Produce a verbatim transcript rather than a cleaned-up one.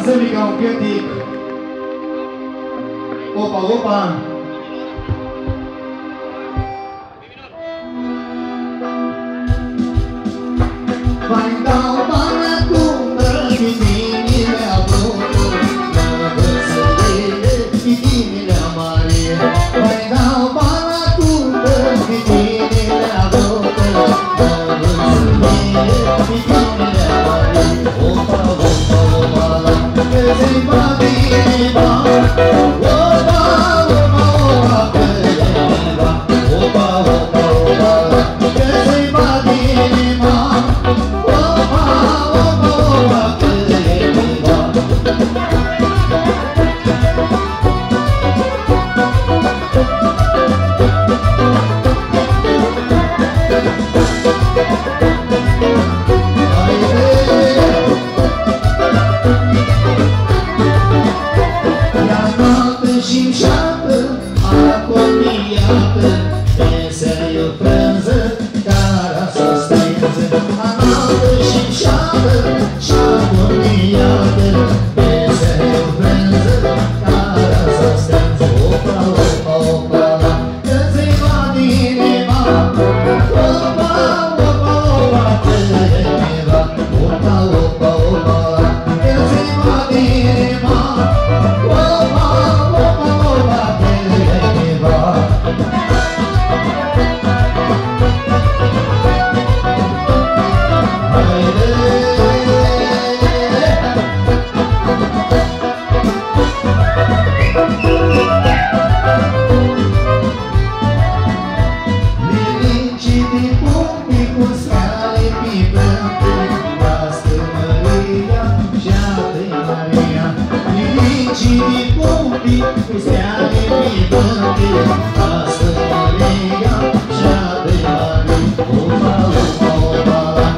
Să-mi ca un cântic. Opa, opa. Vai dau bana cu mãnjile avută, mãnjile mari. Vai dau bana cu mãnjile avută, mãnjile mari. Opa, opa, opa, la, că zi va bine, va. Opa, opa, opa, că zi va. Opa, opa, opa, la, că zi va bine, va. Opa, opa, opa, că zi va. Ia înaltă și mșeapă, aconiatã, mesea-i o frãndzã, cara s-u stindzã. Înaltă și mșeapă, și aconiatã, mesea-i o frãndzã, cara s-u stindzã. Opa, opa, opa, la. Lilici di pumpi cu steali pi bãnti, Dascã Mãria shi Atã Maria. Lilici di pumpi cu steali pi bãnti, Dascã Mãria shi Atã Maria. Opa, opa, opa, la.